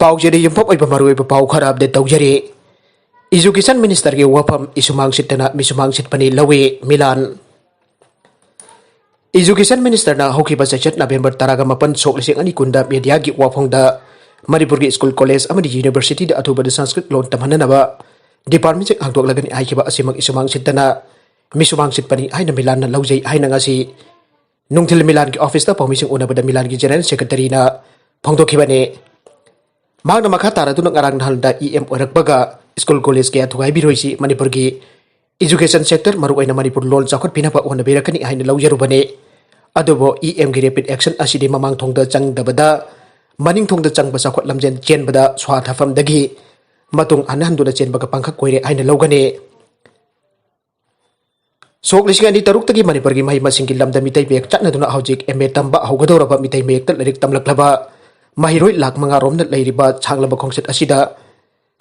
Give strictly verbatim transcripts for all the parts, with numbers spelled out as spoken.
ꯄꯥꯎꯆꯦꯗ ꯌꯨꯝꯐꯝ ꯑꯣꯏꯕ ꯃꯔꯨꯑꯣꯏꯕ ꯄꯥꯎ ꯈꯔ ꯑꯞꯗꯦꯠ ꯇꯧꯖꯔꯤ꯫ ꯏꯖꯨꯀꯦꯁꯟ ꯃꯤꯅꯤꯁꯇꯔꯒꯤ ꯋꯥꯐꯝ ꯏꯁꯨꯃꯥꯡ ꯁꯤꯠꯇꯅ ꯃꯤꯁꯨꯃꯥꯡ ꯁꯤꯠꯄꯅꯤ ꯂꯧꯏ ꯃꯤꯂꯥꯟ꯫ ꯏꯖꯨꯀꯦꯁꯟ ꯃꯤꯅꯤꯁꯇꯔꯅ ꯍꯧꯈꯤꯕ ꯆꯩꯆꯠ ꯅꯕꯦꯝꯕꯔ ꯇꯔꯥꯒ ꯃꯥꯄꯟ, ꯁꯣꯛ ꯂꯤꯁꯤꯡ ꯑꯅꯤ ꯀꯨꯟꯗ ꯃꯦꯗꯤꯌꯥꯒꯤ ꯋꯥꯐꯣꯡꯗ ꯃꯅꯤꯄꯨꯔꯒꯤ ꯁ꯭ꯀꯨꯜ, ꯀꯣꯂꯦꯖ ꯑꯃꯗꯤ ꯌꯨꯅꯤꯚꯔꯁꯤꯇꯤꯗ ꯑꯊꯨꯕꯗ ꯁꯪꯁꯀ꯭ꯔꯤꯠ ꯂꯣꯟ ꯇꯝꯍꯟꯅꯅꯕ ꯗꯤꯄꯥꯔꯠꯃꯦꯟꯁꯤꯡ ꯍꯥꯡꯗꯣꯛꯂꯒꯅꯤ ꯍꯥꯏꯈꯤꯕ ꯑꯁꯤꯃꯛ ꯏꯁꯨꯃꯥꯡ ꯁꯤꯠꯇꯅ ꯃꯤꯁꯨꯃꯥꯡ ꯁꯤꯠꯄꯅꯤ ꯍꯥꯏꯅ ꯃꯤꯂꯥꯟꯅ ꯂꯧꯖꯩ ꯍꯥꯏꯅ ꯉꯁꯤ ꯅꯨꯡꯊꯤꯜ ꯃꯤꯂꯥꯟꯒꯤ ꯑꯣꯐꯤꯁꯇ ꯄꯥꯎꯃꯤꯁꯤꯡ ꯎꯅꯕꯗ ꯃꯤꯂꯥꯟꯒꯤ ꯖꯦꯅꯔꯦꯜ ꯁꯦꯀ꯭ꯔꯦꯇꯔꯤꯅ ꯐꯣꯡꯗꯣꯛꯈꯤꯕꯅꯤ꯫ ꯃꯍꯥꯛꯅ ꯃꯈꯥ ꯇꯥꯔꯗꯨꯅ ꯉꯔꯥꯡ ꯅꯍꯥꯟꯗ ꯏ ꯑꯦꯝ ꯑꯣꯏꯔꯛꯄꯒ ꯁ꯭ꯀꯨꯜ ꯀꯣꯂꯦꯖ ꯀꯌꯥ ꯊꯨꯒꯥꯏꯕꯤꯔꯣꯏꯁꯤ ꯃꯅꯤꯄꯨꯔꯒꯤ ꯏꯖꯨꯀꯦꯁꯟ ꯁꯦꯛꯇꯔ, ꯃꯔꯨꯑꯣꯏꯅ ꯃꯅꯤꯄꯨꯔ ꯂꯣꯟ ꯆꯥꯎꯈꯠꯄꯤꯅꯕ ꯍꯣꯠꯅꯕꯤꯔꯛꯀꯅꯤ ꯍꯥꯏꯅ ꯂꯧꯖꯔꯨꯕꯅꯤ꯫ ꯑꯗꯨꯕꯨ ꯏ ꯑꯦꯝꯒꯤ ꯔꯦꯄꯤꯗ ꯑꯦꯛꯁꯟ ꯑꯁꯤꯗꯤ ꯃꯃꯥꯡ ꯊꯣꯡꯗ ꯆꯪꯗꯕꯗ ꯃꯅꯤꯡ ꯊꯣꯡꯗ ꯆꯪꯕ ꯆꯥꯎꯈꯠ ꯂꯝꯖꯦꯜ ꯆꯦꯟꯕꯗ ꯁ꯭ꯋꯥꯔꯊ ꯐꯝꯗꯒꯤ ꯃꯇꯨꯡ ꯍꯟꯅ ꯍꯟꯗꯨꯅ ꯆꯦꯟꯕꯒ ꯄꯥꯡꯈꯛ ꯑꯣꯏꯔꯦ ꯍꯥꯏꯅ ꯂꯧꯒꯅꯤ꯫ ꯁꯣꯛ ꯂꯤꯁꯤꯡ ꯑꯅꯤ ꯇꯔꯨꯛꯇꯒꯤ ꯃꯅꯤꯄꯨꯔꯒꯤ ꯃꯍꯩ ꯃꯁꯤꯡꯒꯤ ꯂꯝꯗ ꯃꯤꯇꯩ ꯃꯌꯦꯛ ꯆꯠꯅꯗꯨꯅ ꯍꯧꯖꯤꯛ ꯑꯦꯝ ꯑꯦ ꯇꯝꯕ ꯍꯧꯒꯗꯧꯔꯕ ꯃꯤꯇꯩ ꯃꯌꯦꯛꯇ ꯂꯥꯏꯔꯤꯛ ꯇꯝꯂꯛꯂꯕ ꯃꯍꯩꯔꯣꯏ ꯂꯥꯈ ꯃꯉꯥ ꯔꯣꯝꯅ ꯂꯩꯔꯤꯕ ꯁꯥꯡꯂꯕ ꯈꯣꯡꯆꯠ ꯑꯁꯤꯗ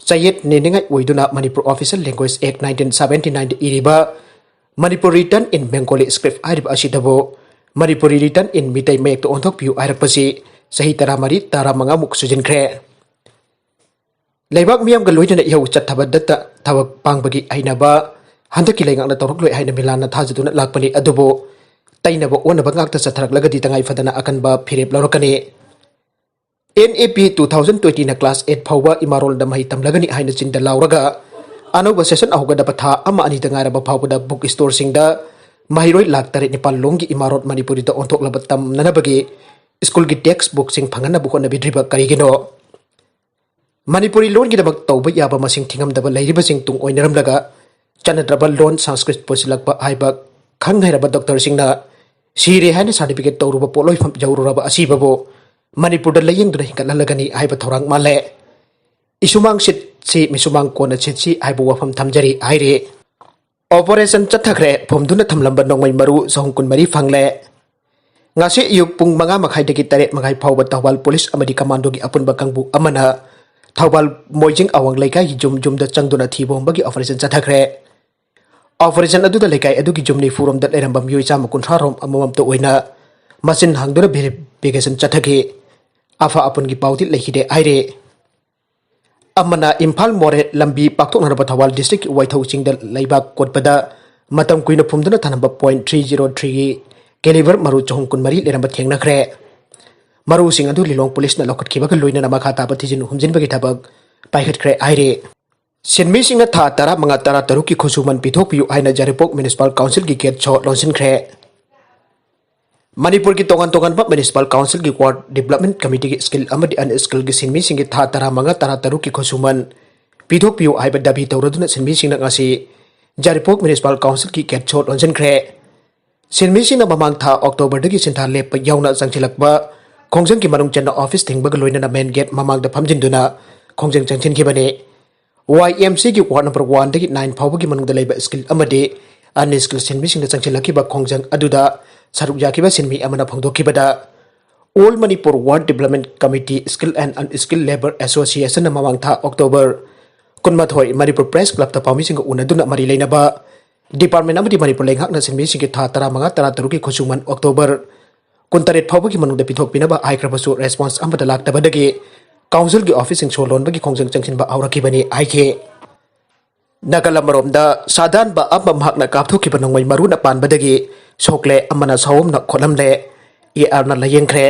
ꯆꯌꯦꯠ ꯅꯦꯅꯤꯡꯉꯥꯏ ꯑꯣꯏꯗꯨꯅ ꯃꯅꯤꯄꯨꯔ ꯑꯣꯐꯤꯁꯤꯌꯦꯜ ꯂꯦꯡꯒ꯭ꯋꯦꯖ ꯑꯦꯛ ꯅꯥꯏꯟꯇꯤꯟ ꯁꯕꯦꯟꯇꯤ ꯅꯥꯏꯟꯗ ꯏꯔꯤꯕ ꯃꯅꯤꯄꯨꯔ ꯔꯤꯇꯟ ꯏꯟ ꯕꯦꯡꯒꯣꯂꯤ ꯁ꯭ꯀ꯭ꯔꯤꯞ ꯍꯥꯏꯔꯤꯕ ꯑꯁꯤꯗꯕꯨ ꯃꯅꯤꯄꯨꯔꯤ ꯔꯤꯇꯟ ꯏꯟ ꯃꯤꯇꯩ ꯃꯌꯦꯛꯇ ꯑꯣꯟꯊꯣꯛꯄꯤꯌꯨ ꯍꯥꯏꯔꯛꯄꯁꯤ ꯆꯍꯤ ꯇꯔꯥꯃꯔꯤ, ꯇꯔꯥꯃꯉꯥꯃꯨꯛ ꯁꯨꯖꯤꯟꯈ꯭ꯔꯦ꯫ ꯂꯩꯕꯥꯛ ꯃꯤꯌꯥꯝꯒ ꯂꯣꯏꯅꯅ ꯏꯍꯧ ꯆꯠꯊꯕꯗꯇ ꯊꯕꯛ ꯄꯥꯡꯕꯒꯤ ꯍꯩꯅꯕ ꯍꯟꯗꯛꯀꯤ ꯂꯩꯉꯥꯛꯅ ꯇꯧꯔꯛꯂꯣꯏ ꯍꯥꯏꯅ ꯃꯤꯂꯥꯟꯅ ꯊꯥꯖꯗꯨꯅ ꯂꯥꯛꯄꯅꯤ꯫ ꯑꯗꯨꯕꯨ ꯇꯩꯅꯕ ꯑꯣꯟꯅꯕ ꯉꯥꯛꯇ ꯆꯠꯊꯔꯛꯂꯒꯗꯤ ꯇꯉꯥꯏ ꯐꯗꯅ ꯑꯀꯟꯕ ꯐꯤꯔꯦꯞ ꯂꯧꯔꯛꯀꯅꯤ꯫ N A P two thousand ꯇ꯭ꯋꯦꯟꯇꯤꯅ ꯀ꯭ꯂꯥꯁ ꯑꯩꯠ ꯐꯥꯎꯕ ꯏꯃꯥꯔꯣꯜꯗ ꯃꯍꯩ ꯇꯝꯂꯒꯅꯤ ꯍꯥꯏꯅ ꯆꯤꯟꯗ ꯂꯥꯎꯔꯒ ꯑꯅꯧꯕ ꯁꯦꯁꯟ ꯍꯧꯒꯗꯕ ꯊꯥ ꯑꯃ ꯑꯅꯤꯗ ꯉꯥꯏꯔꯕ ꯐꯥꯎꯕꯗ ꯕꯨꯛ ꯁ꯭ꯇꯣꯔꯁꯤꯡꯗ ꯃꯍꯩꯔꯣꯏ ꯂꯥꯈ ꯇꯔꯦꯠ ꯅꯤꯄꯥꯜ ꯂꯣꯝꯒꯤ ꯏꯃꯥꯔꯣꯜ ꯃꯅꯤꯄꯨꯔꯤꯗ ꯑꯣꯟꯊꯣꯛꯂꯕ ꯇꯝꯅꯅꯕꯒꯤ ꯁ꯭ꯀꯨꯜꯒꯤ ꯇꯦꯛꯁ ꯕꯨꯛꯁꯤꯡ ꯐꯪꯍꯟꯅꯕ ꯍꯣꯠꯅꯕꯤꯗ꯭ꯔꯤꯕ ꯀꯔꯤꯒꯤꯅꯣ? ꯃꯅꯤꯄꯨꯔꯤ ꯂꯣꯟꯒꯤꯗꯃꯛ ꯇꯧꯕ ꯌꯥꯕ ꯃꯁꯤꯡ ꯊꯤꯉꯝꯗꯕ ꯂꯩꯔꯤꯕꯁꯤꯡ ꯇꯨꯡ ꯑꯣꯏꯅꯔꯝꯂꯒ ꯆꯠꯅꯗ꯭ꯔꯕ ꯂꯣꯟ ꯁꯪꯁꯀ꯭ꯔꯤꯠ ꯄꯨꯁꯤꯜꯂꯛꯄ ꯍꯥꯏꯕ ꯈꯪ ꯍꯩꯔꯕ ꯗꯣꯛꯇꯔꯁꯤꯡꯅ ꯁꯤꯔꯦ ꯍꯥꯏꯅ ꯁꯥꯔꯇꯤꯐꯤꯀꯦꯠ ꯇꯧꯔꯨꯕ ꯄꯣꯠꯂꯣꯏꯐꯝ ꯌꯧꯔꯨꯔꯕ ꯑꯁꯤꯕꯕꯨ ꯃꯅꯤꯄꯨꯔꯗ ꯂꯥꯌꯦꯡꯗꯨꯅ ꯍꯤꯡꯒꯠꯍꯜꯂꯒꯅꯤ ꯍꯥꯏꯕ ꯊꯧꯔꯥꯡ ꯃꯥꯜꯂꯦ꯫ ꯏꯁꯨꯃꯥꯡ ꯁꯤꯠꯁꯤ ꯃꯤꯁꯨꯃꯥꯡ ꯀꯣꯟꯅ ꯁꯤꯠꯁꯤ ꯍꯥꯏꯕ ꯋꯥꯐꯝ ꯊꯝꯖꯔꯤ ꯍꯥꯏꯔꯤ꯫ ꯑꯣꯄꯔꯦꯁꯟ ꯆꯠꯊꯈ꯭ꯔꯦ꯫ ꯐꯨꯝꯗꯨꯅ ꯊꯝꯂꯝꯕ ꯅꯣꯡꯃꯩ ꯃꯔꯨ ꯆꯍꯨꯝ ꯀꯨꯟꯃꯔꯤ ꯐꯪꯂꯦ꯫ ꯉꯁꯤ ꯑꯌꯨꯛ ꯄꯨꯡ ꯃꯉꯥ ꯃꯈꯥꯏꯗꯒꯤ ꯇꯔꯦꯠ ꯃꯈꯥꯏ ꯐꯥꯎꯕ ꯊꯧꯕꯥꯜ ꯄꯨꯂꯤꯁ ꯑꯃꯗꯤ ꯀꯃꯥꯟꯗꯣꯒꯤ ꯑꯄꯨꯟꯕ ꯀꯥꯡꯕꯨ ꯑꯃꯅ ꯊꯧꯕꯥꯜ ꯃꯣꯏꯖꯤꯡ ꯑꯋꯥꯡ ꯂꯩꯀꯥꯏꯒꯤ ꯌꯨꯝ ꯌꯨꯝꯗ ꯆꯪꯗꯨꯅ ꯊꯤꯕ ꯍꯨꯝꯕꯒꯤ ꯑꯣꯄꯔꯦꯁꯟ ꯆꯠꯊꯈ꯭ꯔꯦ꯫ ꯑꯣꯄꯔꯦꯁꯟ ꯑꯗꯨꯗ ꯂꯩꯀꯥꯏ ꯑꯗꯨꯒꯤ ꯌꯨꯝ ꯅꯤꯐꯨ ꯔꯣꯝꯗ ꯂꯩꯔꯝꯕ ꯃꯤꯑꯣꯏ ꯆꯥꯝꯃ ꯀꯨꯟꯊ꯭ꯔꯥ ꯔꯣꯝ ꯑꯃꯃꯝꯇ ꯑꯣꯏꯅ ꯃꯆꯤꯟ ꯍꯥꯡꯗꯨꯅ ꯚꯦꯔꯤꯐꯤꯀꯦꯁꯟ ꯆꯠꯊꯈꯤ꯫ ꯑꯐ ꯑꯄꯨꯟꯒꯤ ꯄꯥꯎꯗꯤ ꯂꯩꯈꯤꯗꯦ ꯍꯥꯏꯔꯤ꯫ ꯑꯃꯅ ꯏꯝꯐꯥꯜ ꯃꯣꯔꯦ ꯂꯝꯕꯤ ꯄꯥꯛꯊꯣꯛꯅꯅꯕ ꯊꯧꯕꯥꯜ district ꯀꯤ ꯋꯥꯏꯊꯧ ꯆꯤꯡꯗ ꯂꯩꯕꯥꯛ ꯀꯣꯠꯄꯗ ꯃꯇꯝ ꯀꯨꯏꯅ ꯐꯨꯝꯗꯨꯅ ꯊꯝꯂꯝꯕ point three zero three ꯒꯤ caliber ꯃꯔꯨ ꯆꯍꯨꯝ ꯀꯨꯟꯃꯔꯤ ꯂꯩꯔꯝꯕ ꯊꯦꯡꯅꯈ꯭ꯔꯦ꯫ ꯃꯔꯨꯁꯤꯡ ꯑꯗꯨ ꯂꯤꯂꯣꯡ ꯄꯨꯂꯤꯁꯅ ꯂꯧꯈꯠꯈꯤꯕꯒ ꯂꯣꯏꯅꯅ ꯃꯈꯥ ꯇꯥꯕ ꯊꯤꯖꯤꯟ ꯍꯨꯝꯖꯤꯟꯕꯒꯤ ꯊꯕꯛ ꯄꯥꯏꯈꯠꯈ꯭ꯔꯦ ꯍꯥꯏꯔꯤ꯫ ꯁꯤꯟꯃꯤꯁꯤꯡꯅ ꯊꯥ ꯇꯔꯥꯃꯉꯥ, ꯇꯔꯥꯇꯔꯨꯛꯀꯤ ꯈꯨꯠꯁꯨꯃꯟ ꯄꯤꯊꯣꯛꯄꯤꯌꯨ ꯍꯥꯏꯅ ꯌꯥꯏꯔꯤꯄꯣꯛ Municipal Council ꯒꯤ gate show ꯂꯣꯟꯁꯤꯟꯈ꯭ꯔꯦ꯫ ꯃꯅꯤꯄꯨꯔꯒꯤ ꯇꯣꯉꯥꯟ ꯇꯣꯉꯥꯟꯕ Municipal Council ꯒꯤ Ward Development Committee ꯒꯤ skilled ꯑꯃꯗꯤ unskilled ꯒꯤ ꯁꯤꯟꯃꯤꯁꯤꯡꯒꯤ ꯊꯥ ꯇꯔꯥꯃꯉꯥ, ꯇꯔꯥꯇꯔꯨꯛꯀꯤ ꯈꯨꯠꯁꯨꯃꯟ ꯄꯤꯊꯣꯛꯄꯤꯌꯨ ꯍꯥꯏꯕ ꯗꯥꯕꯤ ꯇꯧꯔꯗꯨꯅ ꯁꯤꯟꯃꯤꯁꯤꯡꯅ ꯉꯁꯤ ꯌꯥꯏꯔꯤꯄꯣꯛ Municipal Council ꯒꯤ gate show ꯂꯣꯟꯁꯤꯟꯈ꯭ꯔꯦ꯫ ꯁꯤꯟꯃꯤꯁꯤꯡꯅ ꯃꯃꯥꯡ ꯊꯥ October ꯗꯒꯤ ꯁꯤꯟꯊꯥ ꯂꯦꯞꯄ ꯌꯥꯎꯅ ꯆꯪꯁꯤꯜꯂꯛꯄ ꯈꯣꯡꯖꯪꯒꯤ ꯃꯅꯨꯡ ꯆꯟꯅ office ꯊꯤꯡꯕꯒ ꯂꯣꯏꯅꯅ main gate ꯃꯃꯥꯡꯗ ꯐꯝꯖꯤꯟꯗꯨꯅ ꯈꯣꯡꯖꯪ ꯆꯪꯁꯤꯟꯈꯤꯕꯅꯤ꯫ Y M C ꯒꯤ ward number one ꯗꯒꯤ nine ꯐꯥꯎꯕꯒꯤ ꯃꯅꯨꯡꯗ ꯂꯩꯕ skilled ꯑꯃꯗꯤ unskilled ꯁꯤꯟꯃꯤꯁꯤꯡꯅ ꯆꯪꯁꯤꯜꯂꯛꯈꯤꯕ ꯈꯣꯡꯖꯪ ꯑꯗꯨꯗ ꯁꯔꯨꯛ ꯌꯥꯈꯤꯕ ꯁꯤꯟꯃꯤ ꯑꯃꯅ ꯐꯣꯡꯗꯣꯛꯈꯤꯕꯗ, All Manipur Ward Development Committee Skilled and Unskilled Labour Association ꯅ ꯃꯃꯥꯡ ꯊꯥ October ꯀꯨꯟꯃꯥꯊꯣꯏ Manipur Press Club ꯇ ꯄꯥꯎꯃꯤꯁꯤꯡꯒ ꯎꯅꯗꯨꯅ ꯃꯔꯤ ꯂꯩꯅꯕ department ꯑꯃꯗꯤ ꯃꯅꯤꯄꯨꯔ ꯂꯩꯉꯥꯛꯅ ꯁꯤꯟꯃꯤꯁꯤꯡꯒꯤ ꯊꯥ ꯇꯔꯥꯃꯉꯥ, ꯇꯔꯥꯇꯔꯨꯛꯀꯤ ꯈꯨꯠꯁꯨꯃꯟ October ꯀꯨꯟꯇꯔꯦꯠ ꯐꯥꯎꯕꯒꯤ ꯃꯅꯨꯡꯗ ꯄꯤꯊꯣꯛꯄꯤꯅꯕ ꯍꯥꯏꯈ꯭ꯔꯕꯁꯨ response ꯑꯃꯠꯇ ꯂꯥꯛꯇꯕꯗꯒꯤ council ꯒꯤ office ꯁꯤꯡ ꯁꯣ ꯂꯣꯟꯕꯒꯤ ꯈꯣꯡꯖꯪ ꯆꯪꯁꯤꯟꯕ ꯍꯧꯔꯛꯈꯤꯕꯅꯤ ꯍꯥꯏꯈꯤ꯫ ꯅꯥꯀꯜ ꯑꯃꯔꯣꯝꯗ ꯁꯥꯗꯥꯟꯕ ꯑꯃ ꯃꯍꯥꯛꯅ ꯀꯥꯞꯊꯣꯛꯈꯤꯕ ꯅꯣꯡꯃꯩ ꯃꯔꯨꯅ ꯄꯥꯟꯕꯗꯒꯤ ꯁꯣꯛꯂꯦ ꯑꯃꯅ ꯁꯥꯑꯣꯝꯅ ꯈꯣꯠꯂꯝꯂꯦ꯫ AR ꯅ ꯂꯥꯌꯦꯡꯈ꯭ꯔꯦ꯫